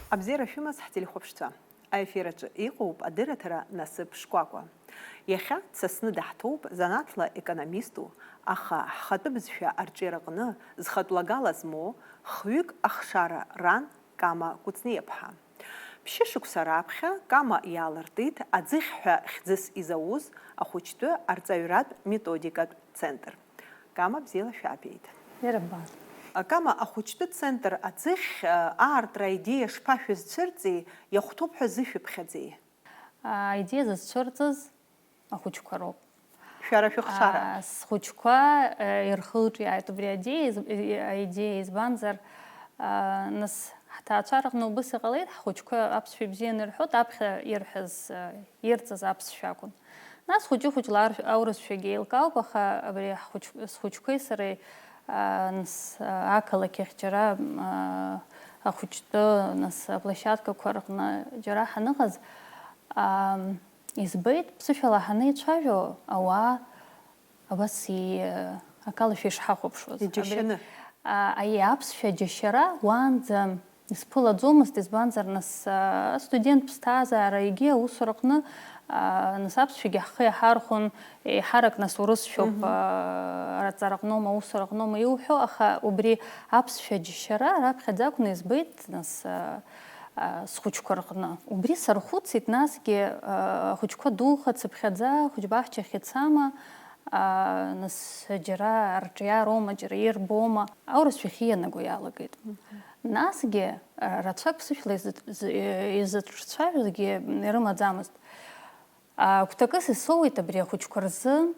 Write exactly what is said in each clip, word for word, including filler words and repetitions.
Абзиара шәымаз, ҳтелехәаԥшцәа! Аефир аҿы иҟоуп адырраҭара Насыԥ шкәакәа. Иахьа дсасны даҳҭоуп занааҭла економисту, аха ҳхатәы бызшәа арҿиараҟны зхатә лагала змоу хҩык ахшара ран Кама Кәыҵниаԥҳа. Ԥшьышықәса раԥхьа Кама иаалыртит аӡыхь ҳәа хьӡыс изауз ахәыҷтәы арҵаҩратә методикатә центр. Кама, бзиала шәаабеит. Ирбан. Кама, ахәыҷтәы центр аӡыхь, а, аартра аидеиа шԥашәызцәырҵи, иахәҭоуп ҳәа зышәыԥхьаӡеи? Аидеиа зызцәырҵыз ахәыҷқәа роуп. Шәара шәыхшара? А, схәыҷқәа, э, ирхылҿиааит убри адеиа, из-, и-, аидеиа, избанзар, а, нас ҳҭаацәа рҟны убыс иҟалеит, ҳхәыҷқәа аԥсшәа ибзианы ирҳәоит, аԥхьа ирҳәаз, э, ирҵаз аԥсшәа акәын. Нас хәыҷы-хәыҷла ар-, аурысшәагьы еилкаауп, аха абри ҳхәыҷ-, схәыҷқәеи сареи, аа, нас, аа, ақалақь ахь џьара, аа, ахәыҷтәы, нас, аплощадкақәа рҟны џьара ҳаныҟаз, аа, избеит, ԥсышәала ҳанеицәажәо, ауаа абас и-, акалашәа ишҳахәаԥшуаз. Иџьашьаны. Абри, аа, аиеи, аԥсшәа аџьашьара уаанӡа Исԥылаӡомызт, избанзар, нас, аа, астудент ԥсҭазаара, егьи аусураҟны, аа, нас аԥсшәагьы ҳхы иаҳархәон, еиҳарак, нас, урысшәоуп, Мгм. аа, арҵараҟноума, аусураҟноума иуҳәо, аха убри аԥсшәа џьашьара раԥхьаӡа акәны избеит, нас, аа, аа, схәыҷқәа рҟны. Убри сархәыцит, насгьы, аа, ахәыҷқәа духацыԥхьаӡа, ахәыҷбаҳчахь ицама, аа, нас, џьара арҿиароума, џьара ирбома, аурысшәахь иианаго иалагеит. Мгм. Насгьы, а, рацәак ԥсышәла изы-, зы-, изыҿцәажәозгьы ирымаӡамызт. А, гәҭакыс исоуеит абри ахәыҷқәа рзы,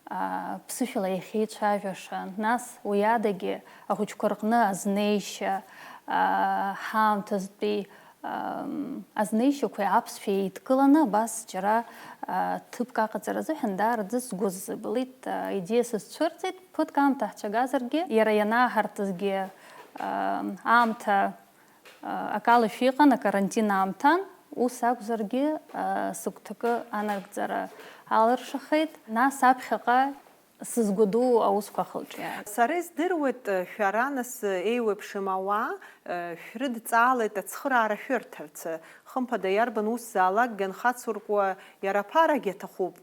а, ԥсышәала иахьеицәажәаша, нас уи адагьы ахәыҷқәа рҟны азнеишьа, а, ҳаамҭазтәи, ам, азнеишьақәеи аԥсшәеи еидкыланы абас џьара, а, ҭыԥк аҟаҵара азыҳәан даараӡа сгәы сзыбылит, а, идеиа сызцәырҵит, ԥыҭк аамҭа ҳцәагазаргьы, иара ианааҳарҭызгьы, ам, аамҭа, а, акалашәа иҟан, акарантин аамҭан, ус акәзаргьы, а, сыгәҭакы анагӡара алыршахеит, нас аԥхьаҟа сызгәаду аусқәа ахылҿиааит. Сара издыруеит, шәара нас еиуеиԥшым ауаа, шәрыдҵаалеит ацхыраара шәырҭарц. Хымԥада, иарбан усзаалакгьы анхацуркуа, иара аԥарагьы аҭахуп.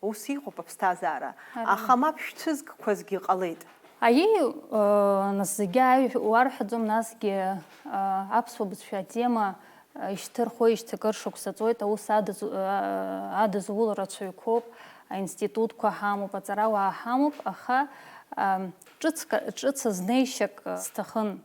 Ус иҟоуп аԥсҭазаара. Ара. Аха мап шәцәызгқәазгьы ҟалеит. Аиеи, э, нас зегьы ааи уарҳәаӡом, насгьы, э, аԥсуа бызшәа атема, э, ишьҭырхуеижьҭеи акыр шықәса ҵуеит, аус адыз-, э, адызулара цәаҩқәоуп, аинститутқәа ҳамоуп, аҵарауаа ҳамоуп, аха, э, ҿыцк-, ҿыц азнеишьак, э, сҭахын.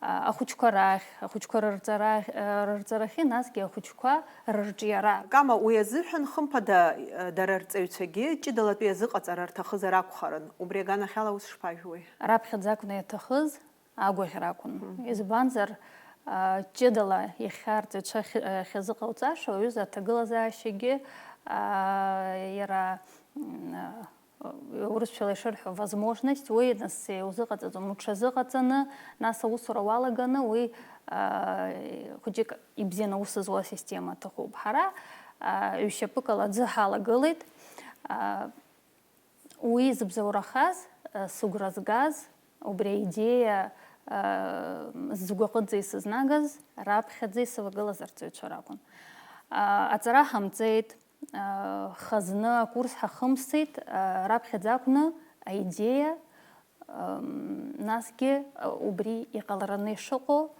А, ахәыҷқәа рахь, ахәыҷқәа рырҵара-, рырҵарахьы, насгьы ахәыҷқәа рырҿиара. Кама, уи азыҳәан, хымԥада, дара рҵаҩцәагьы ҷыдалатәи азыҟаҵара рҭахызар акәхарын. Убри аганахьала ус шԥажәуеи? Раԥхьаӡа акәны иаҭахыз агәаӷьра акәын. Мгм. Избанзар, а, ҷыдала иахьа арҵаҩцәа хьы-, хьазыҟауҵаша, уаҩыза аҭагылазаашьагьы, а, иара, м, а, урысшәала ишырҳәо, возможность, уи нас иузыҟаҵаӡом, уҽазыҟаҵаны, нас аусура уалаганы, уи, аа, хәыҷык ибзианы аус зуа асистема аҭахуп. Ҳара, аа, ҩ-шьапыкала аӡы ҳалагылеит. Аа, уи зыбзоурахаз, аа, сыгәра згаз, убри аидеиа, аа, згәаҟынӡа исызнагаз, раԥхьаӡа исывагылаз арҵаҩцәа ракәын. Аа, аҵара ҳамҵеит. Хазны акурс ҳахымсит, раԥхьаӡа акәны аидеиа, насгьы убри иҟалараны ишыҟоу,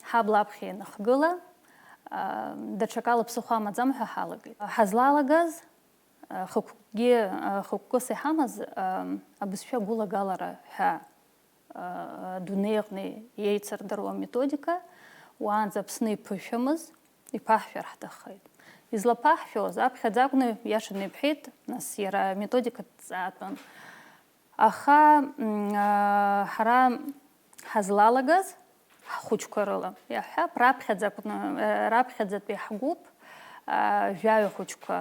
ҳабла аԥхьа ианыхгыла, даҽакала ԥсыхәа амаӡам ҳәа ҳалагеит. Ҳазлалагаз, хықәкгьы, хықәкыс иҳамаз абызшәа гәылагалара ҳәа адунеи аҟны иеицырдыруа аметодика, уаанӡа Аԥсны иԥышәамыз, иԥаҳшәар ҳҭаххеит. Излаԥаҳшәоз, аԥхьаӡа акәны, иашаны ибҳәеит, нас иара аметодика ҭҵаатәын. Аха, м, а, ҳара ҳазлалагаз ҳхәыҷқәа рыла, иаҳҳәап, раԥхьаӡа акәны, э, раԥхьаӡатәи ҳгәыԥ, а, жәаҩа хәыҷқәа,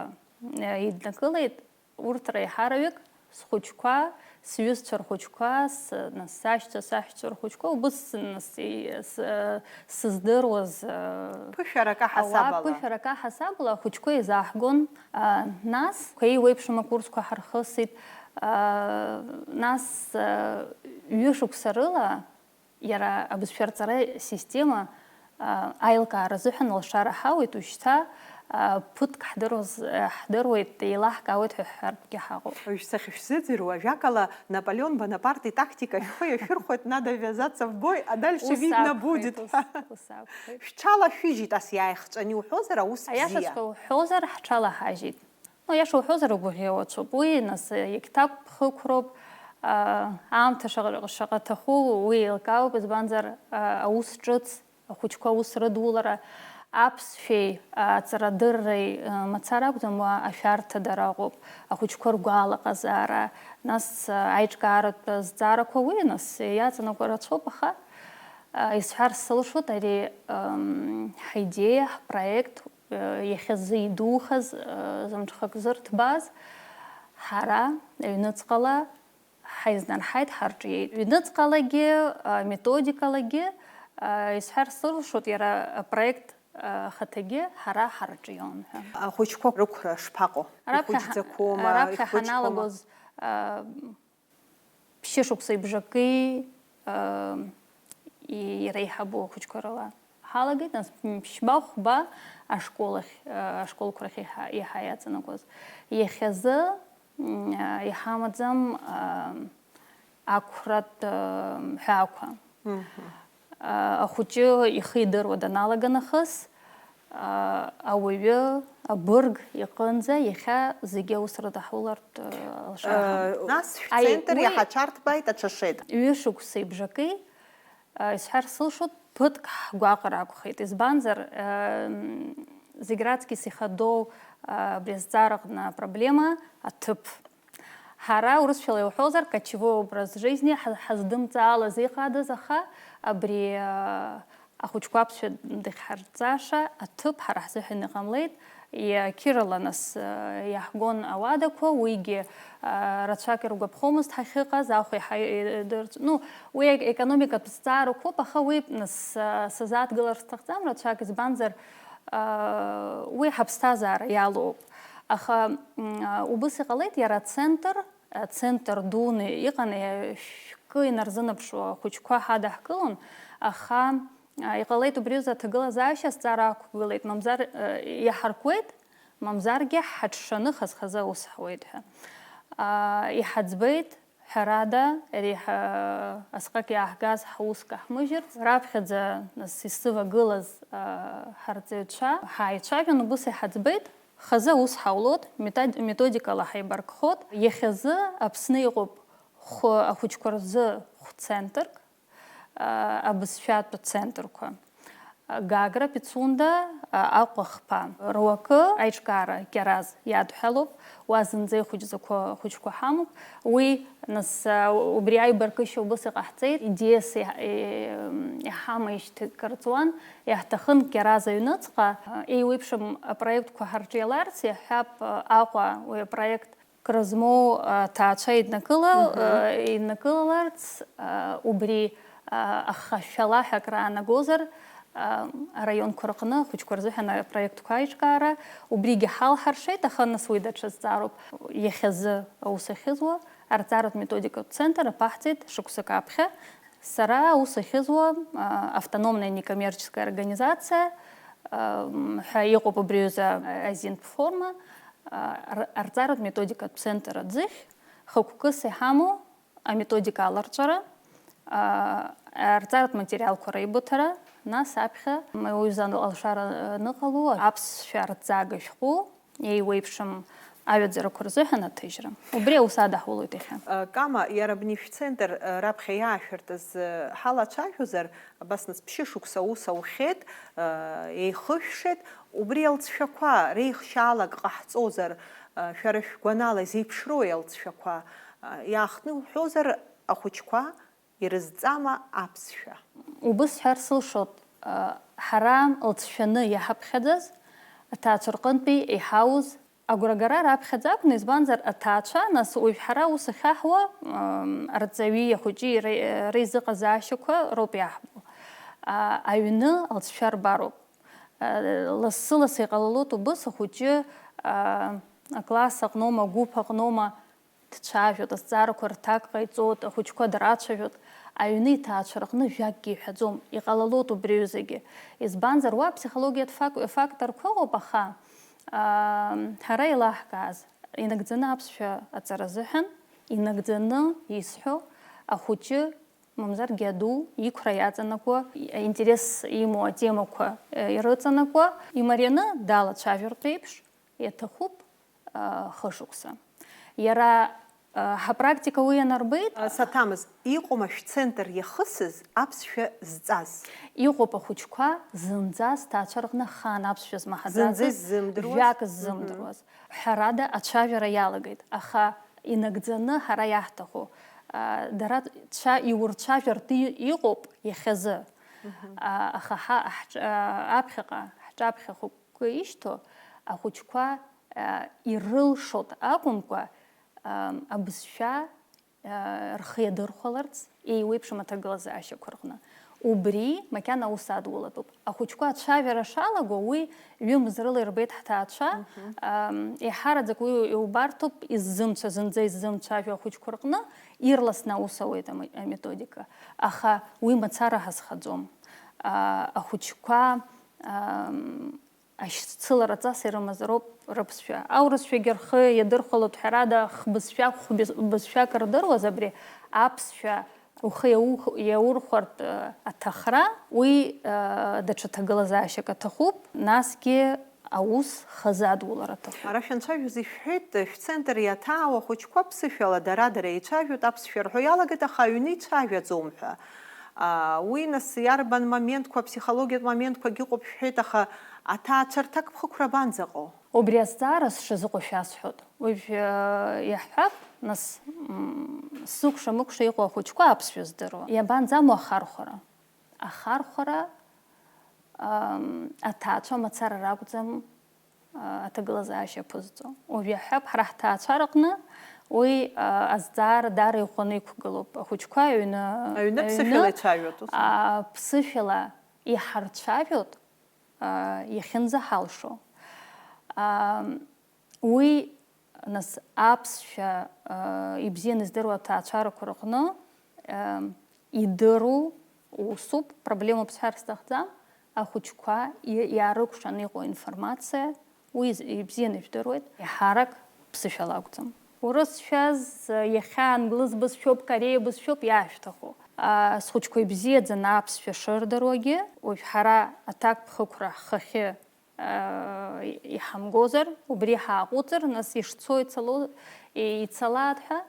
э, иднакылеит. Урҭ реиҳараҩык схәыҷқәа, сҩызцәа рхәыҷқәа, с-, нас, сашьцәа, саҳәшьцәа рхәыҷқәа, убыс, нас, и-, с-, сыздыруаз, э, Ԥышәарак аҳасабала. Ауаа, ԥышәарак аҳасабала ахәыҷқәа еизаҳгон. А, нас, еиуеиԥшым акурсқәа ҳархысит. А, нас, а, ҩышықәса рыла Иара абызшәа рҵара система, а, аилкаара азыҳәан алшара ҳауеит, уажәшьҭа, а, ԥыҭк ҳдыруаз, а, ҳдыруеит, еилаҳкаауеит ҳәа ҳҳәартәгьы ҳаҟоуп. Уажә сахьышәзыӡырҩуа, ажәакала, Наполеон Бонапарт итактика шәхы иашәырхәоит, надо ввязаться в бой, а дальше Ус видно акәхеит, будет. ус, ус акәхеит. Шәҽалашәыжьит, ас иааихҵәаны иуҳәозар, аус бзиа. Аиашаҵәҟьа уҳәозар, ҳҽалаҳажьит. Ну, аиаша уҳәозар, угәаӷьуа уацәоуп. Уи, нас, егьҭакԥхықәроуп, аа, аамҭа шаҟа, шаҟа ҭаху, уи еилкаауп, избанзар, аа, аус ҿыц, ахәыҷқәа аус рыдулара, аԥсшәеи, аа, аҵарадырреи, аа, мацара акәӡам, уа ашәарҭадара ыҟоуп, ахәыҷқәа ргәалаҟазаара, нас, аа, аиҿкааратә зҵаарақәа уи, нас, иаҵанакуа рацәоуп, аха, аа, исҳәар сылшоит, ари, ам, ҳидеиа, ҳпроект, иахьазы идухаз, зымҽхак зырҭбааз, ҳара аҩныҵҟала ҳаизнарҳаит, ҳарҿиеит. Ҩныҵҟалагьы, методикалагьы, исҳәар сылшоит, иара апроект ахаҭагьы ҳара ҳарҿион ҳәа. Ахәыҷқәа рықәра шԥаҟоу? Раԥхьа ҳа-, Ихәыҷӡақәоума, раԥхьа ихәыҷқәоума? Ҳаналагоз, ԥшьышықәса ибжаки, ы, и-, иреиҳабу ахәыҷқәа рыла ҳалагеит, нас, м, ԥшьба-хәба ашкол ахь, ы, ашколқәа рахь иҳа-, иаҳа иаҵанакуаз. Иахьазы, м, ы, иҳамаӡам, ы, ақәратә, ы, ҳәаақәа. Мгм. Ы, ахәыҷы ихы идыруа даналага нахыс, ауаҩы абырг иҟынӡа иахьа зегьы аус рыдаҳулартә алшара ҳамоуп. Нас шәцентр иаҳа аҽарҭбааит, аҽашеит. Ҩышықәса ибжаки, исҳәар сылшоит, ԥыҭк ҳгәаҟра акәхеит. Избанзар, зегь раҵкьыс ихадоу абри азҵаараҟны апроблема аҭыԥ. Ҳара, урысшәала иуҳәозар, кочевой образ жизни ҳа-, ҳаздымҵаалаз иҟадаз, аха абри, аа, ахәыҷқәа аԥсшәа дахьҳарҵаша аҭыԥ ҳара ҳзыҳәан иҟамлеит. Иа-, қьырала нас, аа, иаҳгон ауадақәа, уигьы, аа, рацәак иргәаԥхомызт ҳахьыҟаз, ахә иаҳа идырҵ-, ну, уи ек-, економикатә зҵаарақәоуп, аха уи нас, аа, сазааҭгылар сҭахӡам рацәак, избанзар, аа, уи ҳаԥсҭазаара иалоуп. Аха, м, убыс иҟалеит, иара ацентр, ацентр дуны иҟан, шәкы инарзынаԥшуа ахәыҷқәа ҳадаҳкылон, аха, а, иҟалеит убри азы аҭагылазаашьа азҵаара ақәгылеит, мамзар, а, иаҳаркуеит, мамзаргьы ҳаҽшаны хаз-хазы аус ҳуеит ҳәа. А, иҳаӡбеит, ҳәарада, ари ҳа-, асҟак иааҳгаз ҳуск аҳмыжьырц, раԥхьаӡа, нас, исывагылаз, а, ҳарҵаҩцәа ҳааицәажәон, убыс иҳаӡбеит, хазы аус ҳаулот, метод-, методикала ҳаибаркхот. Иахьазы Аԥсны иҟоуп хә-, ахәыҷқәа рзы хә-центрк, а, абызшәатә центрқәа, Гагра, Пицунда, а, Аҟәа хԥа. Руакы аиҿкаара Кьараз иадҳәалоуп, уа зынӡа ихәыҷӡақәа ахәыҷқәа ҳамоуп. Уи, нас, а, убри аибаркышьа убыс иҟаҳҵеит, идеиас иҳ-, и-, иҳамеишьҭ кырҵуан, иаҳҭахын Кьараз аҩныҵҟа, а, еиуеиԥшым апроектқәа ҳарҿиаларц, иаҳҳәап, а, Аҟәа уи апроект крызмоу, а, ҭаацәа иднакыла-, Мгм. а, иднакылаларц, а, убри, а, ахашәала ҳәа акраанагозар, а, араионқәа рҟны ахәыҷқәа рзыҳәан апроектқәа аиҿкаара, убригьы ҳалҳаршеит, аха нас уи даҽа зҵаароуп. Иахьазы аус ахьызуа арҵаратә методикатә центр аԥаҳҵеит шықәсык аԥхьа. Сара аус ахьызуа, а, автономная некоммерческая организация, а, м, ҳәа иҟоуп абри аҩыза азинтә форма, а, р-, арҵаратә методикатә центр аӡыхь, хықәкыс иҳамоу аметодика аларҵәара, а, арҵаратә материалқәа реибыҭара, нас аԥхьа уаҩызан алшара аныҟало аԥсшәа арҵага шәҟәы, еиуеиԥшым аҩаӡарақәа рзыҳәан аҭыжьра. Убри аус адаҳулоит иахьа. Кама, иара абни шәцентр, раԥхьа иаашәыртыз, ҳалацәажәозар, абас нас ԥшьышықәса аус аухьеит, еихышәшеит, убри алҵшәақәа реихшьаалак ҟаҳҵозар, шәара шәгәанала изеиԥшроуи алҵшәақәа? Иаахтны уҳәозар, ахәыҷқәа ирызҵама аԥсшәа? Убыс сҳәар сылшоит, ҳара лҵшәаны иаҳаԥхьаӡаз, аҭаацәа рҟынтәи иҳауз агәрагара раԥхьаӡа акәны, избанзар, аҭаацәа, нас уажә ҳара аус ахьаҳуа, м, арҵаҩи ахәыҷи ре-, реизыҟазаашьақәа роуп иаҳбо. А, аҩны алҵшәа рбароуп. А, лассы-лассы иҟалалоит убыс ахәыҷы, а, акласс аҟноума, агәыԥ аҟноума, дцәажәоит, азҵаарақәа рҭак ҟаиҵоит, ахәыҷқәа драцәажәоит, Аҩны иҭаацәа рҟны жәакгьы иҳәаӡом, иҟалалоит убри аҩызагьы. Избанзар, уа аԥсихологиатә фак-, факторқәа ыҟоуп, аха, аа, ҳара еилаҳкааз, инагӡаны аԥсшәа аҵара азыҳәан, инагӡаны исҳәо, ахәыҷы, мамзаргьы аду, иқәра иаҵанакуа, аинтерес имоу атемақәа, э, ирыҵанакуа, имарианы далацәажәартә еиԥш, иаҭахуп, а, хышықәса. Иара, а, ҳапрактика уи ианарбеит. А, саҭамыз, иҟоума шәцентр иахысыз аԥсшәа зҵаз? Иҟоуп ахәыҷқәа зынӡа сҭаацәа рҟны ахаан аԥсшәа змаҳаӡацыз, зынӡа иззымдыруаз? Жәак ззымдыруаз. Мгм. Ҳәарада, ацәажәара иалагеит, аха инагӡаны ҳара иаҳҭаху, а, дара цәа-, иурцәажәартә и-, иҟоуп иахьазы. Мгм. А, аха ҳа-, ҳҿ-, а, аԥхьаҟа, ҳҿаԥхьа хықәкы ишьҭоу ахәыҷқәа, а, ирылшоит акәымкәа, а, абызшәа, а, рхы иадырхәаларц еиуеиԥшым аҭагылазаашьақәа рҟны. Убри макьана аус адулатәуп. Ахәыҷқәа ацәажәара шалаго, уи ҩымз рыла ирбеит ҳҭаацәа, мгм, ам, еиҳараӡак уи иубарҭоуп, иззымцәа-, зынӡа иззымцәажәо ахәыҷқәа рҟны ирласны аус ауеит ам-, аметодика. Аха уи мацара ҳазхаӡом. А, ахәыҷқәа, ам, ашьцылара ҵас ирымазароуп рыԥсшәа. Аурысшәагьы рхы иадырхәалоит, ҳәарада, хбызшәа, хәбыз-, бызшәак рдыруаз абри аԥсшәа ухы иаух-, иаурхәартә, э, аҭахра, уи, э, даҽа ҭагылазаашьак аҭахуп, насгьы аус хазы адулар аҭахуп. Ара шәанцәажәоз ишәҳәеит, шәцентр иаҭаау ахәыҷқәа ԥсышәала дара-дара еицәажәоит, аԥсшәа рҳәо иалагеит, аха аҩны ицәажәаӡом ҳәа. А, уи, нас, иарбан моментқәа, аԥсихологиатә моментқәагь ыҟоуп шәҳәеит, аха аҭаацәа рҭакԥхықәра абанӡаҟоу? Убри азҵаара сшазыҟоу шәасҳәоит. Уажә, э, иаҳҳәап, нас, м, сыкәша-мыкәша иҟоу ахәыҷқәа аԥсшәа здыруа. Иабанӡамоу ахархәара? Ахархәара, ам, аҭаацәа мацара ракәӡам, а, аҭагылазаашьа аԥызҵо. Уажә иаҳҳәап, ҳара ҳҭаацәа рҟны уи, а, азҵаара даара иӷәӷәаны иқәгылоуп. Ахәыҷқәа аҩны, аҩны аҩны, ԥсышәала ицәажәоит, ус? А, ԥсышәала иҳарцәажәоит, а, иахьынӡаҳалшо. А, уи, нас, аԥсшәа, а, ибзианы издыруа аҭаацәарақәа рҟны, а, идыру усуп, проблемоуп сҳәар сҭахӡам, ахәыҷқәа и-, иаарыкәшан иҟоу информациа, уи из-, ибзианы ижәдыруеит, еиҳарак ԥсышәала акәӡам. Урысшәаз, иахьа англыз бызшәоуп, кореиа бызшәоуп иаашәҭаху. А, схәыҷқәа ибзиаӡаны аԥсшәа шырдыруагьы, уажә ҳара аҭакԥхықәра ҳхахьы, а, иҳамгозар, убри ҳааҟәыҵыр, нас ишцо ицало, ицалааит ҳәа,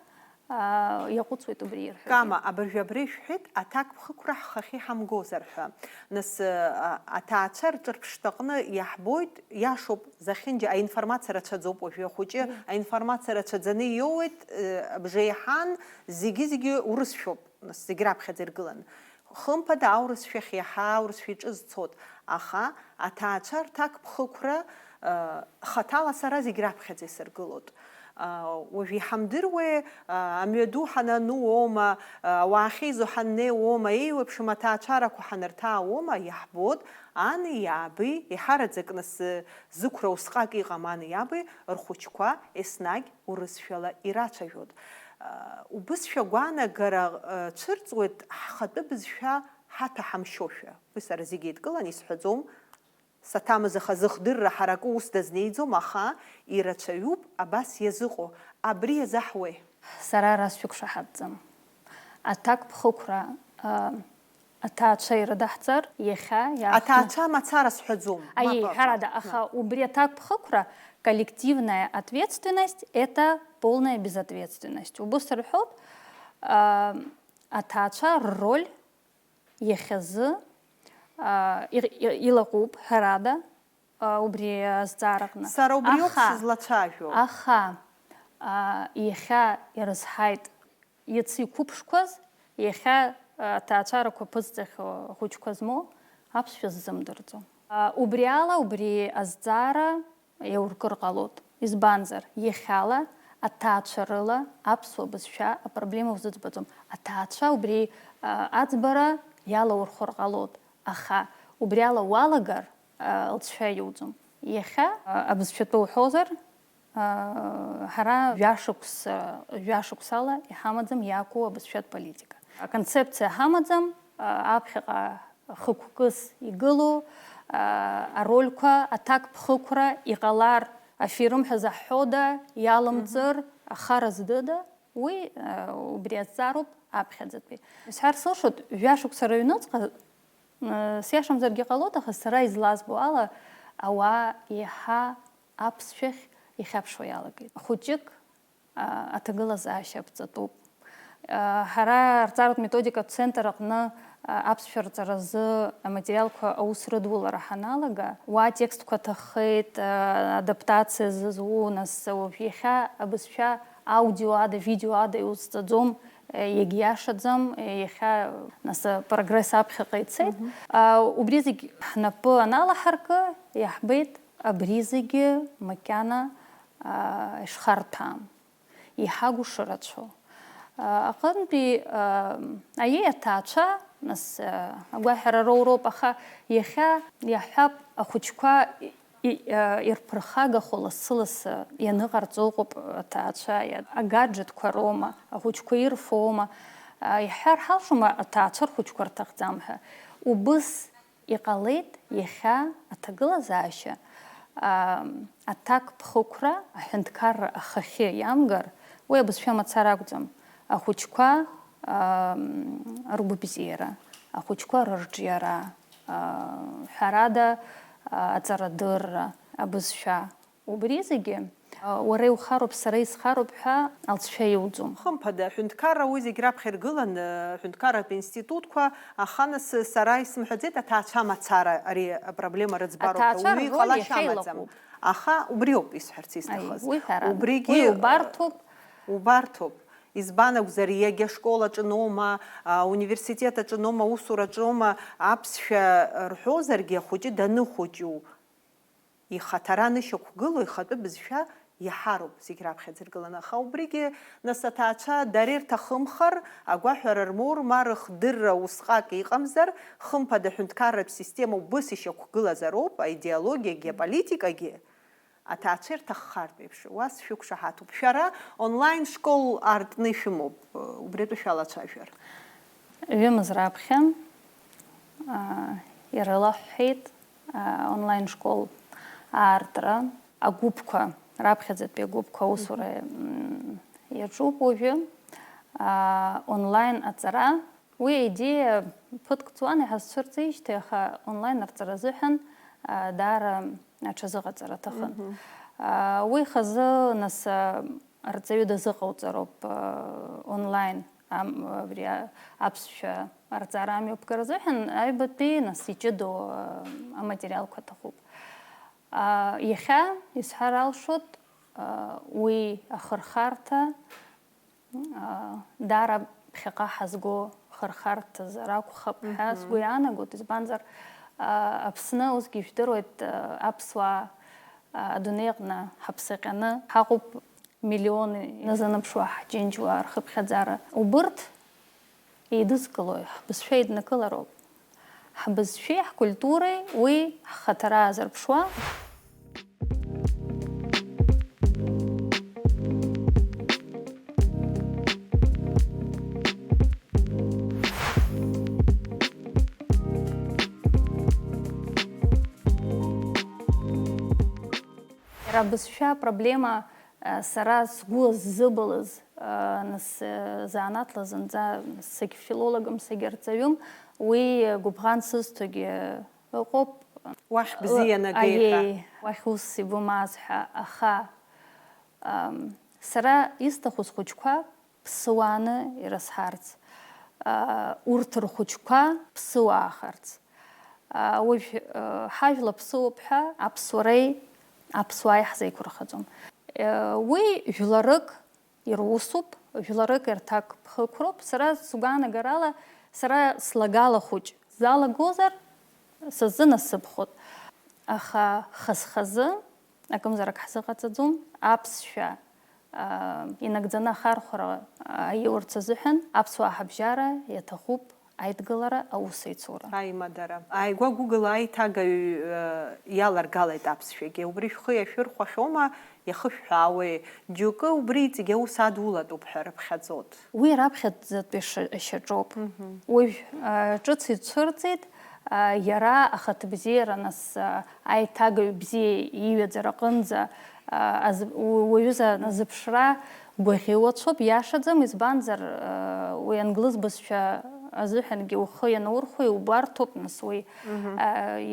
а, иаҟәыҵуеит убри ирҳәогьы. Кама, абыржәы абри ишәҳәеит, аҭакԥхықәра ҳхахьы иҳамгозар ҳәа. Нас, а, аҭаацәа рҿырԥштәаҟны иаҳбоит, иашоуп, зехьынџьа аинформациа рацәаӡоуп уажәы ахәыҷы, мм, аинформациа рацәаӡаны иоуеит, э, абжеиҳан, зегьы-зегьы урысшәоуп, нас, зегь раԥхьаӡа иргылан. Хымԥада аурысшәахь иаҳа аурысшәа иҿы зцот, аха аҭаацәа рҭакԥхықәра, э, хаҭала сара зегь раԥхьаӡа исыргылот. Уажә иҳамдыруеи, амҩаду ҳанану оума, ауаа ахьеизо ҳаннеи оума, еиуеиԥшым аҭаацәарақәа ҳанырҭаа оума, иаҳбоит, ани иаби, еиҳараӡак нас, зықәра усҟак иҟам ани иаби рхәыҷқәа еснагь урысшәала ирацәажәоит. Убызшәа гәаанагара цәырҵуеит ҳхатәы бызшәа ҳаҭәаҳамшьошәа. Уи сара зегь еидкыланы исҳәаӡом. Саҭамыз, аха зыхдырра ҳаракы ус дазнеиӡом, аха ирацәаҩуп абас иазыҟоу. Абри иазаҳуеи? Сара ара сшәықәшаҳаҭӡам. Аҭакԥхықәра, а, аҭаацәа ирыдаҳҵар, иахьа иаахтны. Аҭаацәа мацара сҳәаӡом. Аиеи, мап, ҳәарада, мап, аха мап. Убри аҭакԥхықәра, коллективная ответственность, это полная безответственность. Убыс рҳәоит, а, аҭаацәа рроль иахьазы, а, ир-, и-, илаҟәуп, ҳәарада, а, убри азҵаараҟны. Сара убриоуп, аха, сызлацәажәо. Аха, а, иахьа ирызҳаит, иацы иқәыԥшқәаз, иахьа, а, аҭаацәарақәа ԥызҵахьоу ахәыҷқәа змоу аԥсшәа ззымдырӡо. А, убри ала, убри азҵаара иауркыр ҟалоит. Избанзар, иахьала аҭаацәа рыла аԥсуа бызшәа апроблема узыӡбаӡом. Аҭаацәа убри, а, аӡбара иалаурхәыр ҟалоит, аха убри ала уалагар, а, лҵшәа иуӡом. Иахьа, а, абызшәатәы уҳәозар, а, ҳара жәашықәс, а, жәашықәсала иҳамаӡам иаку абызшәатә политика. Аконцепциа ҳамаӡам, а, аԥхьаҟа хықәкыс игылоу, а, арольқәа, аҭакԥхықәра, иҟалар афирым ҳәа заҳҳәода, иалымҵыр, ахара здыда, уи, а, убри азҵаароуп аԥхьаӡатәи. Исҳәар сылшоит, жәашықәса рыҩнуҵҟа, а, сиашамзаргьы ҟалоит, аха сара излазбо ала, ауаа еиҳа аԥсшәахь ихьаԥшуа иалагеит. Хәыҷык, а, аҭагылазаашьа аԥҵатәуп. А, ҳара арҵаратә методикатә центр аҟны, а, аԥсшәа рҵаразы аматериалқәа аус рыдулара ҳаналага, уа атекстқәа ҭаххеит, а, адаптациа зызу, нас уажә иахьа абызшәа аудио ада, видео ада иузҵаӡом, а, иагьиашаӡам, а, иахьа, нас, апрогресс аԥхьаҟа ицеит. Мгм. А, убри зегь ҳнапы аналаҳаркы, иаҳбеит, абри зегьы макьана, а, ишхарҭәаам, иҳагу шырацәоу. А, аҟынтәи, а, аиеи, аҭаацәа, нас, а, агәаҳәара роуроуп, аха иахьа иаҳҳәап, ахәыҷқәа и-, и-, а, ирԥырхагахо лассы-лассы ианыҟарҵо ыҟоуп аҭаацәа, иа-, агаџетқәа роума, ахәыҷқәа ирфома, а, иаҳҳәар ҳалшома аҭаацәа рхәыҷқәа рҭахӡам ҳәа. Убыс иҟалеит иахьа аҭагылазаашьа, аа, аҭакԥхықәра аҳәынҭқарра ахахьы иамгар, уи абызшәа мацара акәӡам, ахәыҷқәа, аа, ргәабзиара, ахәыҷқәа рырҿиара, аа, ҳәарада, аа, аҵарадырра, абызшәа. Убри зегьы, а, уара иухароуп, сара исхароуп ҳәа алҵшәа иуӡом. Хымԥада, аҳәынҭқарра уи зегь раԥхьа иргыланы, аҳәынҭқарратә институтқәа, аха нас сара исымҳәаӡеит, аҭаацәа мацара ари апроблема рыӡбароуп ҳәа. Аҭаацәа уаҩы рроль иҟалашьа иахьа амаӡам. Илаҟәуп. Аха убриоуп исҳәарц, аи, исҭахыз. Уи ҳәарада. Убригьы, уи убарҭоуп. Убарҭоуп. Избан акәзар, иагьа ашкол аҿыноума, а, университет аҿыноума, аусура аҿыноума, аԥсшәа рҳәозаргьы, ахәыҷы даныхәыҷу, ихаҭара анышьақәгылоу ихатәы бызшәа иаҳароуп зегь раԥхьаӡа иргыланы. Аха убригьы, нас, аҭаацәа дара ирҭахымхар, агәаҳәара рмоур, ма рыхдырра усҟак иҟамзар, хымԥада, аҳәынҭқарратә система убыс ишьақәгылазароуп, аидеологиагьы, аполитикагьы, аҭаацәа ирҭаххартә еиԥш, уа сшәықәшаҳаҭуп. Шәара онлайн школ аартны ишәымоуп, убри атәы шәалацәажәар. Ҩымз раԥхьа, аа, ирылаҳәҳәеит, аа, онлайн школ аартра агәыԥқәа, раԥхьаӡатәи агәыԥқәа аусура, мм, иаҿуп уажәы, аа, онлайн аҵара. Уи аидеиа ԥыҭк ҵуан иҳазцәырҵижьҭеи, аха онлайн арҵара азыҳәан, аа, даара аҽазыҟаҵара аҭахын. Мгм. Аа, уи хазы, нас, аа, арҵаҩы дазыҟауҵароуп, аа, онлайн, ам, абри, а, аԥсшәа арҵара амҩаԥгара азыҳәан аҩбатәи, нас, иҷыдоу, аа, аматериалқәа аҭахуп. Аа, иахьа исҳәар алшоит, аа, уи ахырхарҭа, аа, даара ԥхьаҟа ҳазго хырхарҭазар акәхап ҳәа, мгм, сгәы иаанагоит, избанзар, аа, Аԥсны усгьы ижәдыруеит, аа, аԥсуаа, аа, адунеи аҟны ҳаԥсаҟьаны ҳаҟоуп, миллионы иназанаԥшуа ҳџьынџьуаа рхыԥхьаӡара. Убырҭ еидызкылои, ҳбызшәа еиднакылароуп. Ҳбызшәеи ҳкультуреи уи ҳхаҭара аазырԥшуа. Иара абызшәа апроблема, э, сара сгәы ззыбылыз, э, нас, э, занааҭла зынӡа сагьфилологым, сагьарҵаҩым, уи гәыбӷан сызҭогьы ыҟоуп. Уахь бзиа, э, нагеи ҳәа. Аиеи, уахь ус ибымаз ҳәа, аха, ам, сара исҭаху схәыҷқәа ԥсыуааны ирызҳарц, аа, урҭ рхәыҷқәа ԥсыуаахарц. Аа, уажә, аа, ҳажәла ԥсыуоуп ҳәа аԥсуареи аԥсуааи ҳзеиқәырхаӡом. Е, уи жәларык ирусуп, жәларык ирҭакԥхықәроуп. Сара сгәаанагарала, сара слагала хәыҷ залагозар, сазынасыԥхоит. Аха хаз-хазы акымзарак ҳзыҟаҵаӡом, аԥсшәа, аа, инагӡаны ахархәара, аа, аиурц азыҳәан аԥсуаа ҳабжьара иаҭахуп Аидгылара аусеицура. Аимадара. Ааигәа Google аиҭагаҩ иаларгалеит аԥсшәагьы. Убри шәхы иашәырхәахьоума, иахышәҳәаауеи? Џьоукы убри иҵегь аус адулатәуп ҳәа рыԥхьаӡоит. Уи раԥхьаӡатәи шьаҿоуп. Уажә ҿыц ицәырҵит, иара ахаҭабзиара нас аиҭагаҩ бзиа иҩаӡара аҟынӡа уаҩыза назыԥшра гәаӷьуацәоуп, иашаӡам, избанзар, уи англыз бызшәа азыҳәангьы ухы ианаурхәо иубарҭоуп, нас, уи,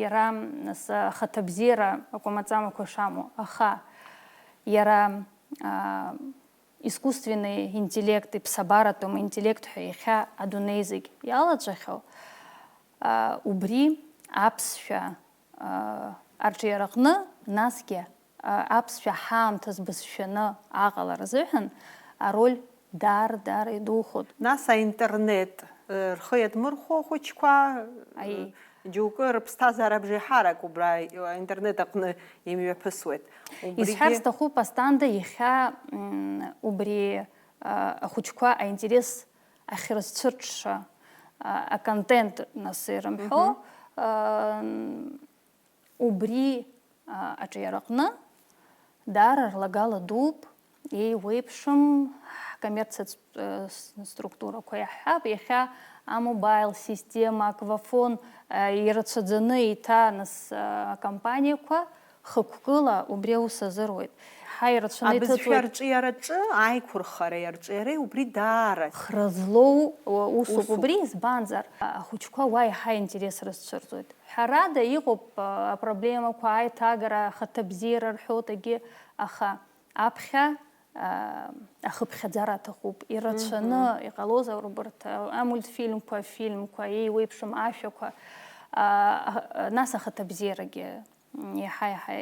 иара, нас, ахаҭабзиара акәамаҵамақәа шамоу. Аха иара искусственный интеллект, иԥсабаратәым интеллект ҳәа иахьа адунеи зегь иалаҵәахьоу, убри аԥсшәа арҿиараҟны, насгьы аԥсшәа ҳаамҭаз бызшәаны аҟалара азыҳәан ароль даара, даара идухоит. Нас аинтернет рхы иадмырхәо ахәыҷқәа, џьоукы рыԥсҭазаара абжеиҳарак убра аинтернет аҟны имҩаԥысуеит. Исҳәар сҭахуп, Асҭанда, иахьа убри ахәыҷқәа аинтерес ахьрызцәырҽша аконтент, нас, ирымҳәо, убри аҿиараҟны даара рлагала дууп, еиуеиԥшым ҳкоммерциатә структурақәа. Иаҳҳәап, иахьа амобаил система, Аквафон ирацәаӡаны еиҭа, нас, акомпаниақәа хықәкыла убри аус азыруеит. Ҳа ирацәаны иҭыҵуеит. Абызшәа арҿиараҿы аиқәырхареи арҿиареи убри даара хра злоу усуп. Убри избанзар, ахәыҷқәа уа еиҳа интерес рызцәырҵуеит. Ҳәарада, иҟоуп апроблемақәа, аиҭагара, ахаҭабзиара рҳәоит, егьи, аха аԥхьа ахыԥхьаӡара аҭахуп, ирацәаны иҟалозар убарҭ амультфильмқәа, афильмқәа, еиуеиԥшым ашәақәа, нас ахаҭабзиарагьы иаҳа-иаҳа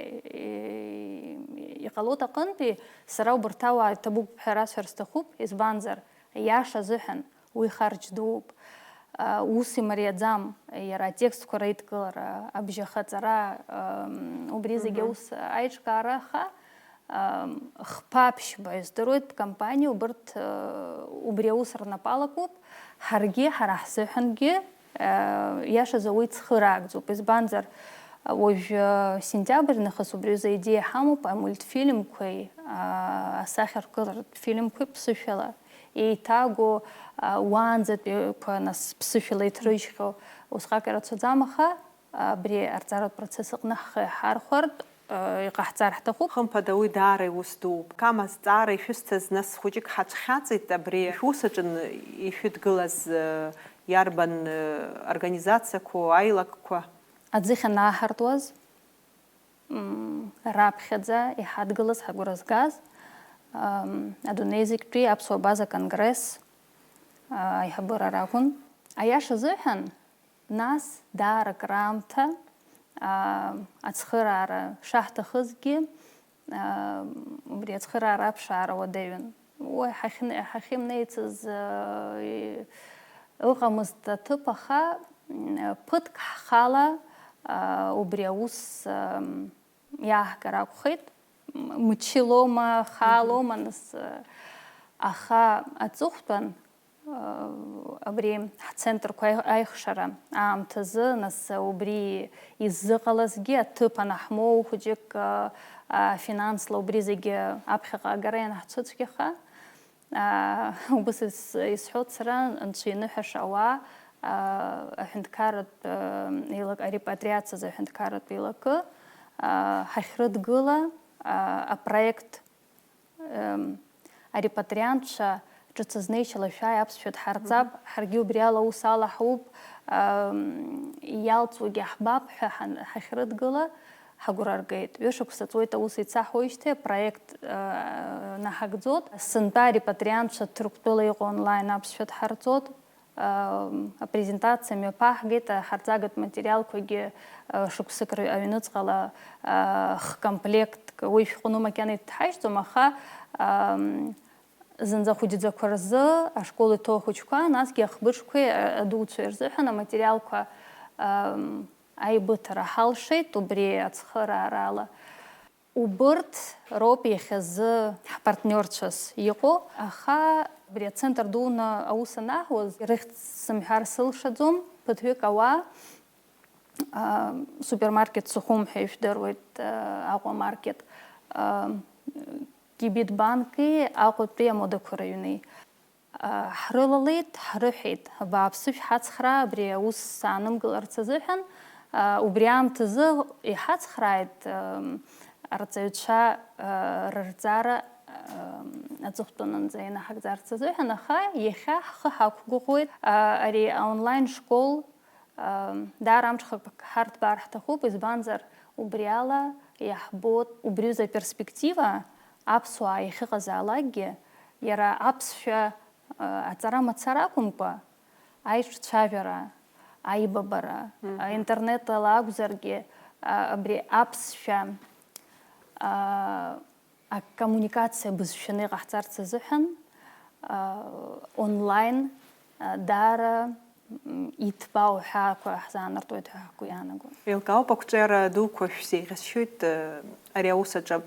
иҟалоит аҟынтәи. Сара убарҭ ауаа иҭабуп ҳәа расҳәар сҭахуп, избанзар, аиаша азыҳәан уи харџь дууп. Ус имариаӡам иара атекстқәа реидкылара, абжьахаҵара, убри зегьы аус аиҿкаара, аха хԥа-ԥшьба издыруеит компаниа, убарҭ убри аус рнапы алакуп, ҳаргьы, ҳара ҳзыҳәангьы, иашазы уи цхыраагӡоуп, избанзар, уажә сентиабр нахыс убри азы аидеиа ҳамоуп, амультфильмқәеи асахьаркыратә фильмқәеи ԥсышәала еиҭагоу, уаанӡатәиқәа нас ԥсышәала иҭрыжьхьоу, усҟак ирацәаӡам, аха абри арҵаратә процесс аҟны ҳхы иҳархәартә иҟаҳҵар ҳҭахуп. Хымԥада, уи даара иус дууп. Кама зҵаара ишәысҭаз, нас, хәыҷык ҳацәхьаҵит, абри шәус аҿы ишәыдгылаз иарбан организациақәоу, аилакқәа? Аӡыхь анааҳартуаз, раԥхьаӡа иҳадгылаз, ҳагәра згаз, адунеи зегьтәи аԥсуа база конгресс аиҳабыра ракәын. Аиаша азыҳәан, нас даара акраамҭа ацхыраара шаҳҭахызгьы, убри ацхыраара аԥшаара уадаҩын. Уи ҳахьымнеицыз ыҟамызт аҭыԥ, аха ԥыҭк ҳхала убри аус иааҳгар акәхеит. Мчылома, хаалома, нас, аха аҵыхәтәан, абри ҳцентрқәа аихшара аамҭазы, нас, убри иззыҟалазгьы аҭыԥ анаҳмоу, хәыҷык афинансла убри зегьы аԥхьаҟа агара ианаҳцәыцәгьаха, убыс исҳәоит сара, анцәа иныҳәаша ауаа, аҳәынҭқарратә еилак, арепатриациазы аҳәынҭқарратә еилакы ҳахьрыдгыла, апроект арепатриантцәа ҿыц азнеишьала шәааи, аԥсшәа дҳарҵап, ҳаргьы убри ала аус ала ҳауп, иалҵуагьы ҳбап ҳәа ҳахьрыдгыла, ҳагәра ргеит. Ҩышықәса ҵуеит аус еицаҳуеижьҭеи, апроект наҳагӡот. Сынтәа арепатриантцәа Ҭырқәтәыла иҟоу онлайн аԥсшәа дҳарҵот. Апрезентациа мҩаԥаҳгеит, аҳарҵагатә материалқәагьы шықәсык аҩныҵҟала хкомплектк, уи шәҟәны макьана иҭҳажьӡом, аха зынӡа ахәыҷӡақәа рзы, ашкол иҭоу ахәыҷқәа, насгьы ахбыџқәеи адуцәеи рзыҳәан аматериалқәа аибыҭара ҳалшеит убри ацхыраарала. Убырҭ роуп иахьазы ҳпартниорцәас иҟоу, аха Абри ацентр дуны аус анаҳуаз, ирыхьӡ сымҳәар сылшаӡом, ԥыҭҩык ауаа, а, супермаркет Сухум ҳәа ижәдыруеит, а, Аҟәа маркет, а, Кибит банки Аҟәатәи амодақәа рыҩни. А, ҳрылалеит, ҳрыҳәеит, абааԥсы, шәҳацхраа, абри аус саанымгыларц азыҳәан, а, убри аамҭазы иҳацхрааит, ам, арҵаҩцәа, а, рырҵара, ам, аҵыхәтәанынӡа инаҳагӡарц азыҳәан, аха иахьа ҳхы ҳақәгәыӷуеит, а, ари аонлайн школ, ам, даара амҽхак ҳарҭбаар ҳҭахуп, избанзар, убри ала иаҳбоит убриазы аперспектива, аԥсуаа иахьыҟазаалакгьы, иара аԥсшәа, а, аҵара мацара акәымкәа, аиҿцәажәара, аибабара, Мгм. а, интернет ала акәзаргьы, а, абри аԥсшәа, а, акоммуникациа бызшәаны иҟаҳҵарц азыҳәан, а, онлайн, а, даара, м, иҭбаау ҳәаақәа ҳзаанартуеит ҳәа ҳгәы иаанагоит. Еилкаауп, ақәҿиара дуқәа шәзеиӷьасшьоит, э, ари аус аҿы.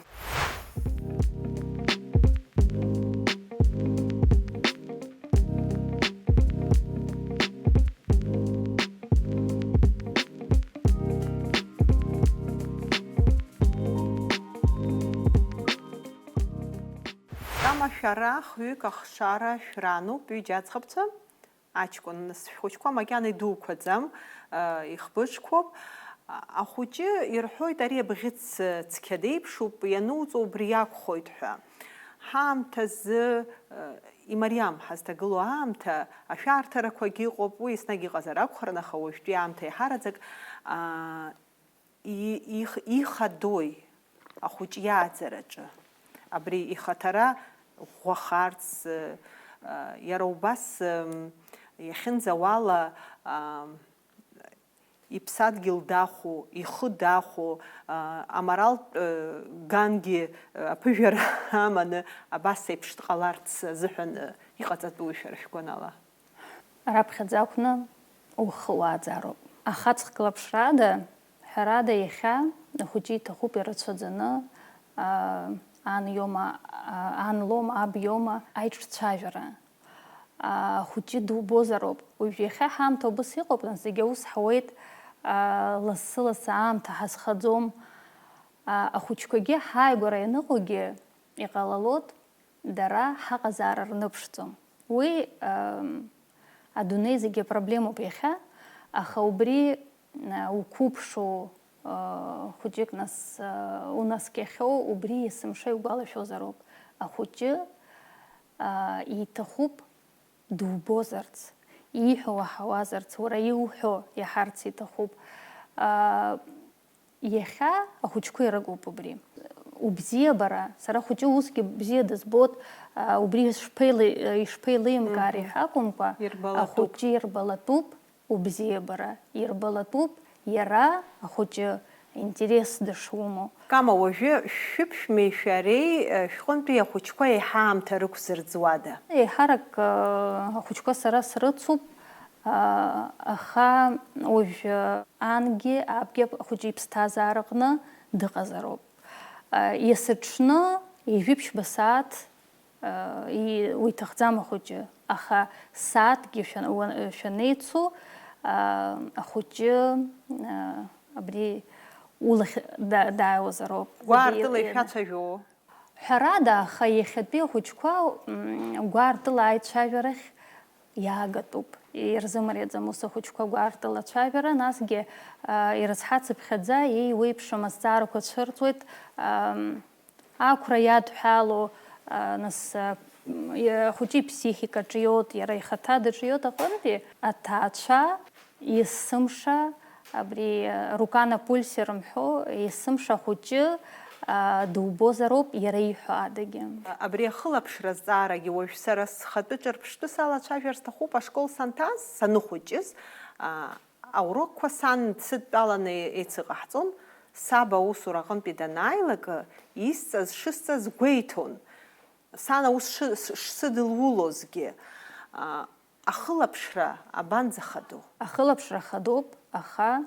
Кама, шәара хҩык ахшара шәрануп, ҩыџьа аӡӷабцәа, аҷкәын, нас шәхәыҷқәа макьана идуқәаӡам, а, ихбыџқәоуп. А, ахәыҷы ирҳәоит, ари абӷьыц, а, цқьа деиԥшуп, иануҵо убри иакәхоит ҳәа. Ҳаамҭазы, а, имариам ҳазҭагылоу аамҭа, ашәарҭарақәагьы ыҟоуп, уи еснагь иҟазар акәхарын, аха уажәтәи аамҭа иаҳараӡак, а, и-, их-, ихадои ахәыҷы иааӡараҿы? Абри ихаҭара ӷәӷәахарц, э, э, иара убас, м, иахьынӡауала, а, иԥсадгьыл дахәо, ихы дахәо, а, аморалтә, э, гангьы, э, аԥыжәара аманы абас еиԥш дҟаларц азыҳәан, э, иҟаҵатәу шәара шәгәанала? Раԥхьаӡа акәны ухы уааӡароуп. Ахаҵх клаԥшрада, ҳәарада, иахьа ахәыҷы иҭахуп ирацәаӡаны, аа, ан иоума, аа, ан лоума, аб иоума аиҿцәажәара. Аа, ахәыҷы дубозароуп. Уажә иахьа ҳаамҭа убыс иҟоуп, нас зегьы аус ҳауеит, аа, лассы-лассы аамҭа ҳазхаӡом. Аа, ахәыҷқәагьы ҳааигәара ианыҟоугьы иҟалалоит, дара ҳаҟазаара рныԥшӡом. Уи, ам, адунеи зегьы апроблемоуп иахьа, аха убри, а, уқәыԥшу, а, хәыҷык нас, а, унаскьахьоу, убри есымша иугәалашәозароуп. Ахәыҷы, а, иҭахуп дубозарц, ииҳәо уаҳауазарц, уара иуҳәо иаҳарц иҭахуп. А, Иахьа ахәыҷқәа ирыгуп убри. Убзиабара, сара ахәыҷы усгьы бзиа дызбоит, а, убри ишԥеилеи-, ишԥеилеимкаари Мгм. ҳәа акәымкәа, Ирбалатәуп. Ахәыҷы ирбалатәуп, убзиабара ирбалатәуп, иара ахәыҷы интерес дышумоу. Кама, уажәы шәыԥшәмеи шәареи, э, шәҟынтәи ахәыҷқәа еиҳа аамҭа рықәзырӡуада? Еиҳарак, э, ахәыҷқәа сара срыцуп. Аха уажәы ангьы абгьы ахәыҷы иԥсҭазаараҟны дыҟазароуп. Есыҽны ҩажәи ԥшьба сааҭ, и-, уиҭахӡам ахәыҷы, аха сааҭкгьы шәа-, уа-, шәанеицу, ахәыҷы абри улахь да-, дааиуазароуп. Гәаартыла ишәацәажәо? Ҳәарада, аха иахьатәи ахәыҷқәа, м, гәаартыла аицәажәарахь иаагатәуп. Ирзымариаӡам ус ахәыҷқәа гәаартыла ацәажәара, насгьы, а, ирызҳацыԥхьаӡа, еиуеиԥшым азҵаарақәа цәырҵуеит, ам, ақәра иадҳәалоу, а, нас, а, м, и-, ахәыҷы иԥсихика ҿиоит, иара ихаҭа дыҿиоит аҟынтәи аҭаацәа. Есымша, абри, э, рука на пульсе рымҳәо, есымша ахәыҷы, а, дубозароуп иара иҳәо адагьы. Абри ахылаԥшра азҵаарагьы уажә сара схатәы ҿырԥштәы салацәажәар сҭахуп, ашкол санҭаз, саныхәыҷыз, а, аурокқәа сан дсыдтәаланы еицыҟаҳҵон, саб аусура аҟынтәи данааилак, исҵаз, шысҵаз гәеиҭон. Сан аус шы-, ш-, шсыдылулозгьы, а, ахылаԥшра абанӡахадоу? Ахылаԥшра хадоуп, аха,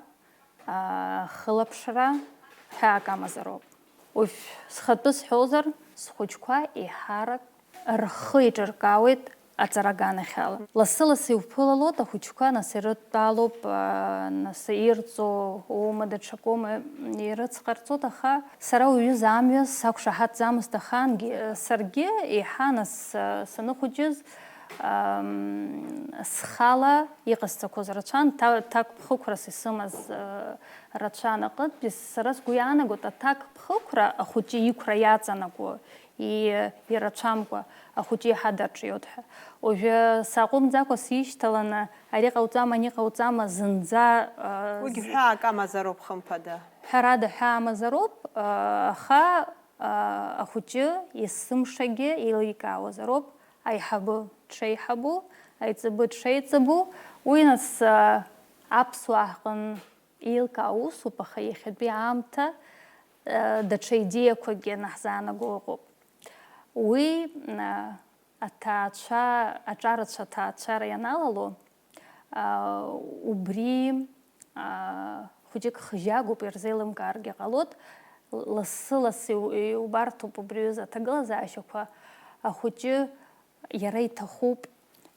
а, ахылаԥшра ҳәаак амазароуп. Уажә схатәы сҳәозар, схәыҷқәа еиҳарак рхы еиҿыркаауеит Аҵара аганахьала. Лассы-лассы иуԥылалоит ахәыҷқәа, нас ирыдтәалоуп, аа, нас ирҵо уоума, даҽакоума ирыцҟарҵоит, аха сара уҩыза амҩа сақәшаҳаҭӡамызт ахаангьы, саргьы еиҳа нас, саныхәыҷыз, ам, схала иҟасҵақәоз рацәан, та-, ҭакԥхықәрас исымаз, а, рацәан аҟынтәи, сара сгәы иаанагоит, аҭакԥхықәра ахәыҷы иқәра иаҵанакуа и-, ирацәамкәа, ахәыҷы иаҳа дарҿиоит ҳәа. Уажәы сааҟәымҵӡакәа сишьҭаланы, ари ҟауҵама, ани ҟауҵама, зынӡа, а, Уигь з-, ҳәаак амазароуп, хымԥада. Ҳәарада, ҳәаа амазароуп, а, аха, а, ахәыҷы есымшагьы еиликаауазароуп, аиҳабы дшеиҳабу, аиҵбы дшеиҵбу, уи нас, а, аԥсуаа ҳҟын еилкаау усуп, аха иахьатәи аамҭа, э, даҽа идеиақәакгьы анаҳзаанаго ыҟоуп. Уи, э, аҭаацәа, аҿарацәа аҭаацәара ианалало, э, убри, э, хәыҷык хыжьагоуп, ирзеилымкааргьы ҟалоит, лассы-лассы иу-, иубарҭоуп убри аҩыза аҭагылазаашьақәа, ахәыҷы иара иҭахуп,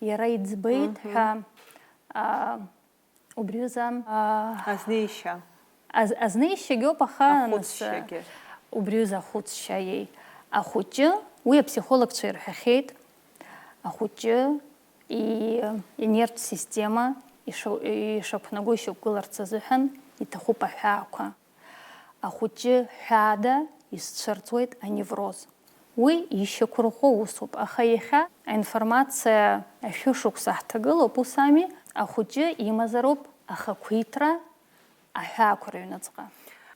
иара иӡбеит Мгм. ҳәа, э, Убри аҩыза, аа, Азнеишьа. Аз-, азнеишьагьоуп, аха, нас, Ахәыцшьагьы. Убри аҩыза ахәыцшьа, иеи. Ахәыҷы, уи аԥсихологцәа ирҳәахьеит, ахәыҷы и-, инервтә система иша-, ишақәнаго ишьақәгыларц азыҳәан иҭахуп аҳәаақәа. Ахәыҷы ҳәаада изцәырҵуеит аневроз. Уи ишьақәырӷәӷәо усуп, аха иахьа аинформациа ашәышықәса ҳҭагылоуп, ус ами, ахәыҷы имазароуп ахақәиҭра аҳәаақәа рыҩныҵҟа.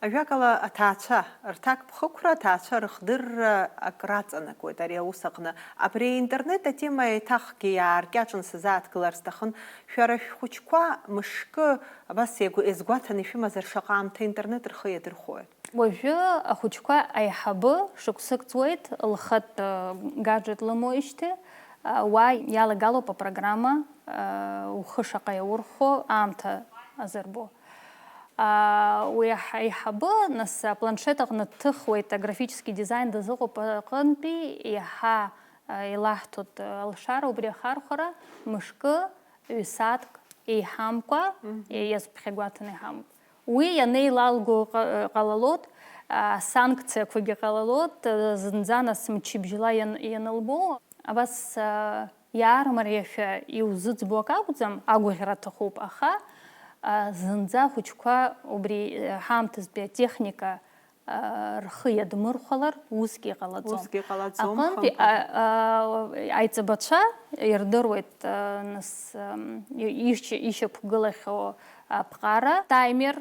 Ажәакала, аҭаацәа рҭакԥхықәра, аҭаацәа рыхдырра акраҵанакуеит ари аус аҟны. Абри аинтернет атема еиҭахгьы иааркьаҿны сазааҭгылар сҭахын. Шәара шәхәыҷқәа мышкы абас иагу-, иазгәаҭаны ишәымазар, шаҟа аамҭа интернет рхы иадырхәои? Уажәы ахәыҷқәа аиҳабы шықәсык ҵуеит, лхатә, э, гаджет лымоуижьҭеи, э, уа иалагалоуп апрограмма, э, ухы шаҟа иаурхәо аамҭа азырбо. А, уи аиҳ-, аиҳабы, нас, апланшет аҟны дҭыхуеит, аграфический дизайн дазыҟоуп аҟынтәи, иаҳа, э, илаҳҭоит, э, алшара, убри ахархәара, мышкы, ҩ-сааҭк еиҳамкәа, Мгм. иазԥхьагәаҭаны иҳамкәа. Уи ианеилалго ҟа-, ҟалалоит, а, санкциақәагьы ҟалалоит, а, зынӡа нас мчыбжьла иан-, ианылбо. Абас, а, иаармариашәа иузыӡбо акы акәӡам, агәаӷьра аҭахуп, аха, а, зынӡа ахәыҷқәа убри, а, ҳаамҭазтәи атехника, а, рхы иадмырхәалар, усгьы иҟалаӡом. Усгьы иҟалаӡом, Аҟынтәи, хымԥада. а, а, аиҵбацәа ирдыруеит, а, нас, ам, и-, ишьа-, ишьақәгылахьоу аԥҟара, таймер,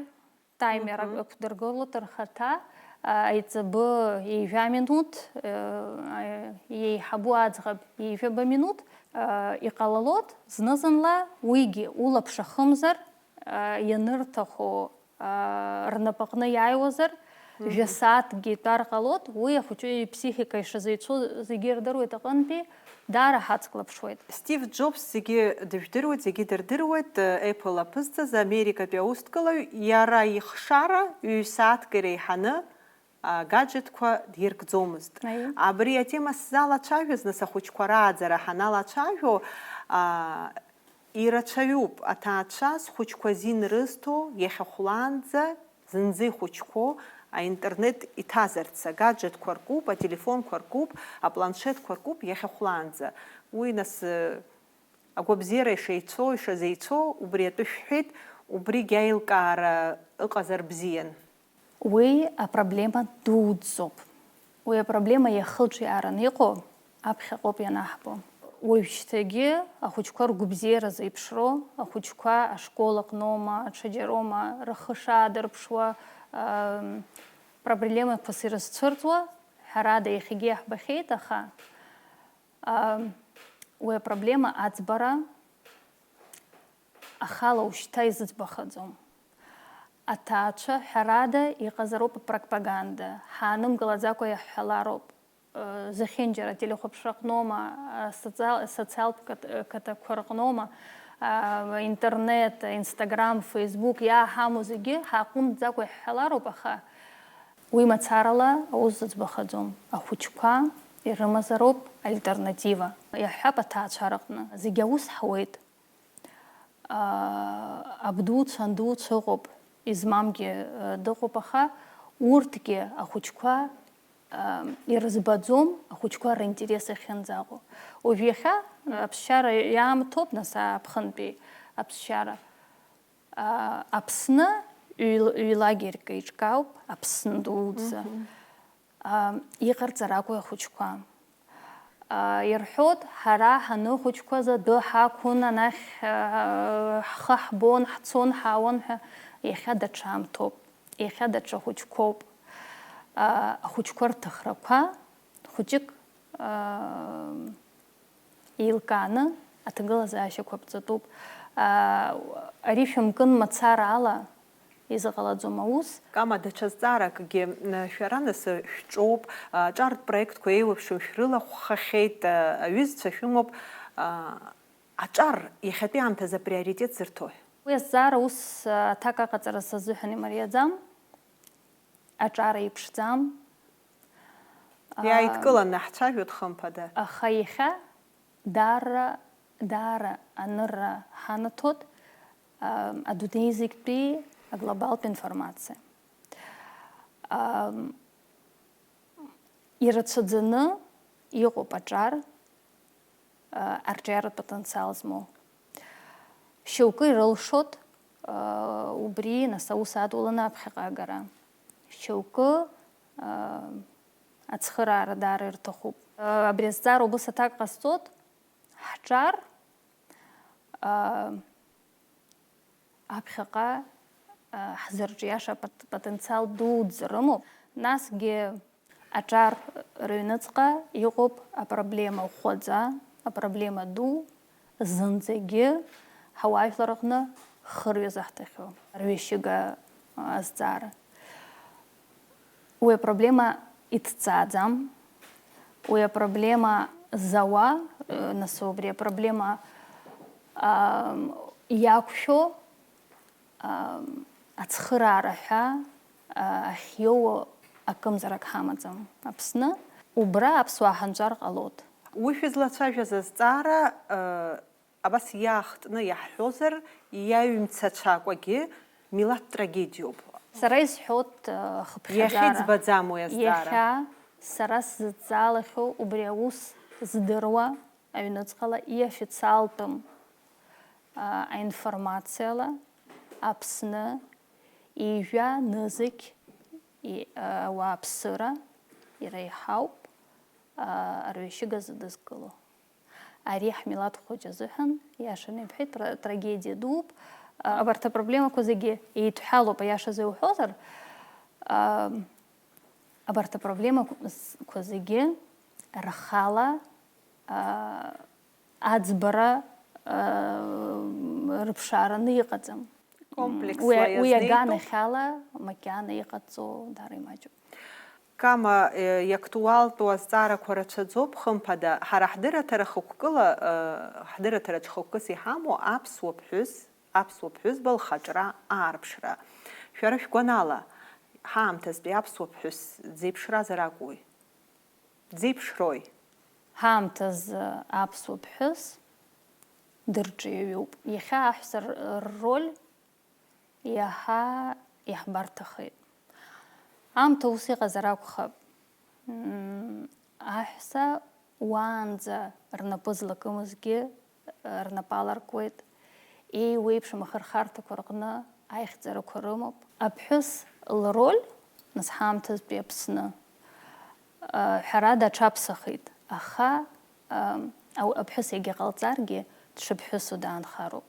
таймер Мгм. ақәдыргылоит рхаҭа, а, аиҵбы ҩажәа минуҭ, а, еиҳабу аӡӷаб ҩажәаба минуҭ, а, иҟалалоит, зны-зынла уигьы улаԥш ахымзар, а, ианырҭаху, а, рнапаҟны иааиуазар, Мгм. жәа-сааҭкгьы итәар ҟалоит, уи ахәыҷы иԥсихика ишазеицәоу зегьы ирдыруеит аҟынтәи, даара ҳацклаԥшуеит. Стив Џобс зегьы дыжәдыруеит, зегьы дырдыруеит, Apple аԥызҵаз, америкатәи аусҭгылаҩ, иара ихшара ҩ-сааҭк иреиҳаны, а, гаджетқәа диркӡомызт. Аиеи. Абри атема сзалацәажәаз, нас, ахәыҷқәа рааӡара ҳаналацәажәо, а, ирацәаҩуп аҭаацәа зхәыҷқәа азин рызҭо, иахьа хәлаанӡа зынӡа ихәыҷқәоу аинтернет иҭазарц, агаджетқәа ркуп, ателефонқәа ркуп, апланшетқәа ркуп иахьа хәлаанӡа. Уи, нас, агәабзиара ишеицәоу, ишазеицәоу, убри атәы шәҳәеит, убригь аилкаара ыҟазар бзиан. Уи апроблема дуӡӡоуп. Уи апроблема иахылҿиааран иҟоу аԥхьаҟоуп ианаҳбо. Уажәшьҭагьы ахәыҷқәа ргәабзиара зеиԥшроу, ахәыҷқәа ашкол аҟноума, аҽаџьароума, рхы шаадырԥшуа, ам, проблемақәас ирызцәырҵуа, ҳәарада, иахьагьы иаҳбахьеит, аха, ам, уи апроблема аӡбара ахала ушьҭа изыӡбахаӡом. Аҭаацәа, ҳәарада, иҟазароуп апропаганда, ҳаанымгылаӡакәа иаҳҳәалароуп. Э, зехьынџьара ателехәаԥшра аҟноума, асоциал-, социалтә кат-, каҭақәа рҟноума, а, интернет, Instagram, Facebook, иааҳамоу зегьы ҳааҟәымҵӡакәа иаҳҳәалароуп, аха уи мацарала аус зыӡбахаӡом. Ахәыҷқәа Ирымазароуп альтернатива. Иаҳҳәап, аҭаацәа рыҟны зегь аус ҳуеит. Абдуцәа, андуцәа ыҟоуп, измамгьы дыҟоуп, аха урҭгьы ахәыҷқәа ирызбаӡом, ахәыҷқәа ринтерес ахьынӡаҟоу. Уажә иахьа аԥсшьара иаамҭоуп, нас, аԥхынтәи аԥсшьара. Аԥсны ҩ-, ҩ-лагерьк еиҿкаауп, Аԥсны дуӡӡа. Иҟарҵар акәу ахәыҷқәа? Ирҳәоит, ҳара ҳаныхәыҷқәаз адәы ҳақәын, анахь ҳхы ҳбон, ҳцон, ҳаауан ҳәа. Иахьа даҽа аамҭоуп, иахьа даҽа хәыҷқәоуп. Ахәыҷқәа рҭахрақәа хәыҷык еилкааны аҭагылазаашьақәа ԥҵатәуп. Ари шәымкын мацара ала изыҟалаӡом аус. Кама, даҽа зҵааракгьы, шәара нас шәҿоуп, аҿартә проектқәа еиуеиԥшым шәрылахәхахьеит, аҩызцәа шәымоуп, аҿар иахьатәи аамҭазы априоритет зырҭои? Уи азҵаара ус аҭак аҟаҵара сазыҳәан имариаӡам, аҿар еиԥшӡам. Иааидкыланы ҳцәажәоит, хымԥада. Аха иахьа даара, даара анырра ҳанаҭоит, а, адунеи зегьтәи аглобалтә информациа. А, ирацәаӡаны иҟоуп аҿар, а, арҿиаратә потенциал змоу. Шьоукы ирылшоит, а, убри, нас, аус адуланы аԥхьаҟа агара. Шьоукы, а, ацхыраара даара ирҭахуп. А, абри азҵаара убыс аҭак ҟасҵоит, ҳҿар, а, аԥхьаҟа, а, ҳзырҿиаша пот-, потенциал дуӡӡа рымоуп. Насгьы аҿар рыҩныҵҟа иҟоуп апроблема ӷәӷәаӡа, апроблема ду, зынӡагьы ҳауаажәлар аҟны хырҩа заҳҭахьоу арҩашьыга азҵаара. Уи апроблема иҭҵааӡам. Уи апроблема зауа, э, нас убри апроблема, ам, иақәшәо, ам, ацхыраара ҳәа, а, ахьиоуа акымзарак ҳамаӡам Аԥсны. Убра аԥсуаа ҳанҵәар ҟалоит. Уи шәызлацәажәаз азҵаара, э, Абас иаахтны иаҳҳәозар, иаҩмцацәакәагьы милаҭ трагедиоуп. Сара исҳәоит, э, хыԥхьаӡара. Иахьа иӡбаӡам уи азҵаара. Иахьа сара сзыдҵаалахьоу убри аус здыруа аҩныҵҟала иофициалтәым, а, аинформациала Аԥсны ижәа нызқь и-, а, ауааԥсыра иреиҳауп, а, арҩашьыга зыдызкыло. Ари ҳмилаҭ хәыҷ азыҳәан, иашаны ибҳәеит, тра-, трагедиа дууп. А, абарҭ апроблемақәа зегьы еидҳәалоуп, аиашазы иуҳәозар, а, абарҭ апроблемақәа зегьы рхала, а, аӡбара, а, рыԥшаараны иҟаӡам. Комплекс уи, уи иазнеитәуп. Аганахьала макьана иҟаҵо даара имаҷуп. Кама, э, иактуалтәу азҵаарақәа рацәаӡоуп, хымԥада, ҳара ҳдырраҭара хықәкыла, э, ҳдырраҭараҿ хықәкыс иҳамоу аԥсуа ԥҳәыс, аԥсуа ԥҳәызба лхаҿра аарԥшра. Шәара шәгәанала, ҳаамҭазтәи аԥсуа ԥҳәыс дзеиԥшразар акәуи? Дзеиԥшрои? Ҳаамҭазы аԥсуа ԥҳәыс дырҿиаҩуп. Иахьа аҳәса р-, рроль иаҳа иаҳбарҭахеит. Аамҭа ус иҟазар акәхап. М, аҳәса уаанӡа рнапы злакымызгьы, э, рнапы аларкуеит. Еиуеиԥшым ахырхарҭақәа рҟны аихьӡарақәа рымоуп. Аԥҳәыс лроль, нас ҳаамҭазтәи Аԥсны, э, ҳәарада аҽаԥсахит, аха, э, ау-, аԥҳәыс егьа ҟалҵаргьы, дшыԥҳәысу даанхароуп.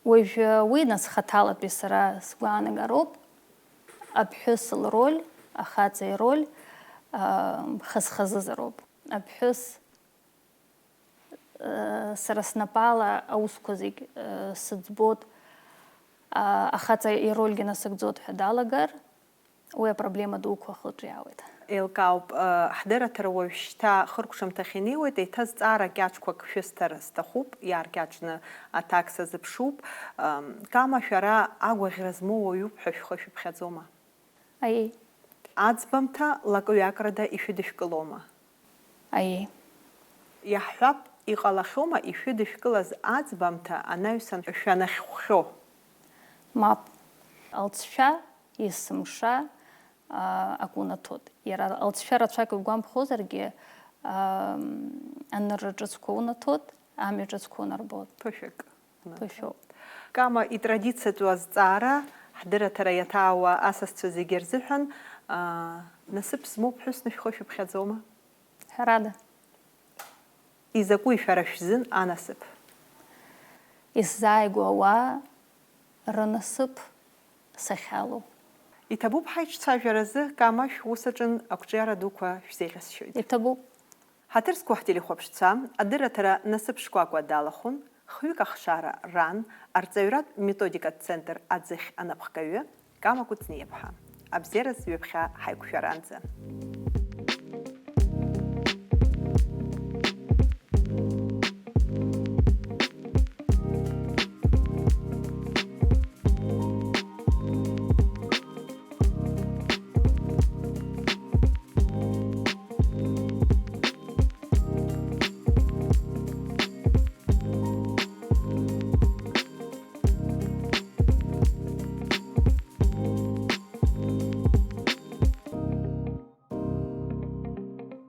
Уажәы уи, нас, хаҭалатәи сара сгәаанагароуп, аԥҳәыс лроль, ахаҵа ироль, аа, хаз-хазызароуп. Аԥҳәыс, э, сара снапала аусқәа зегь, э, сыӡбоит, аа, ахаҵа ирольгьы насыгӡоит ҳәа далагар, уи апроблема дуқәа ахылҿиаауеит. Еилкаауп, э, ҳдырраҭара уажәшьҭа хыркәшамҭахь инеиуеит, еиҭа зҵаара кьаҿқәак шәысҭар сҭахуп, иааркьаҿны аҭак сазыԥшуп. Ам, Кама, шәара агәаӷьра змоу уаҩуп ҳәа шәхы шәыԥхьаӡома? Аиеи. Аӡбамҭа лакҩакрада ишәыдышәкылома? Аиеи. Иаҳҳәап, иҟалахьоума ишәыдышәкылаз аӡбамҭа анаҩсан шәанахьхәхьоу? Мап. Алҵшәа есымша акы унаҭоит. Иара алҵшәа рацәак иугәамԥхозаргьы, анырра ҿыцқәа унаҭоит, амҩа ҿыцқәа унарбоит. Ԥышәак. Ԥышәоуп. Кама итрадициатәу азҵаара, ҳдырраҭара иаҭаауа асасцәа зегьы рзыҳәан, насыԥ змоу ԥҳәысны шәхы шәыԥхьаӡома? Ҳәарада. Изакәи шәара шәзын анасыԥ? Исзааигәоу ауаа рынасыԥ сахьалоу. Иҭабуп ҳаиҿцәажәаразы, Кама, шәус аҿын ақәҿиара дуқәа шәзеиӷьасшьоит. Иҭабуп. Ҳаҭыр зқәу ҳтелехәаԥшцәа, адырраҭара Насыԥ Шкәакәа далахәын, хҩык ахшара ран, арҵаҩратә методикатә центр аӡыхь анапхгаҩы Кама Кәыҵниаԥҳа. Абзиараз ҩаԥхьа ҳаиқәшәаранӡа.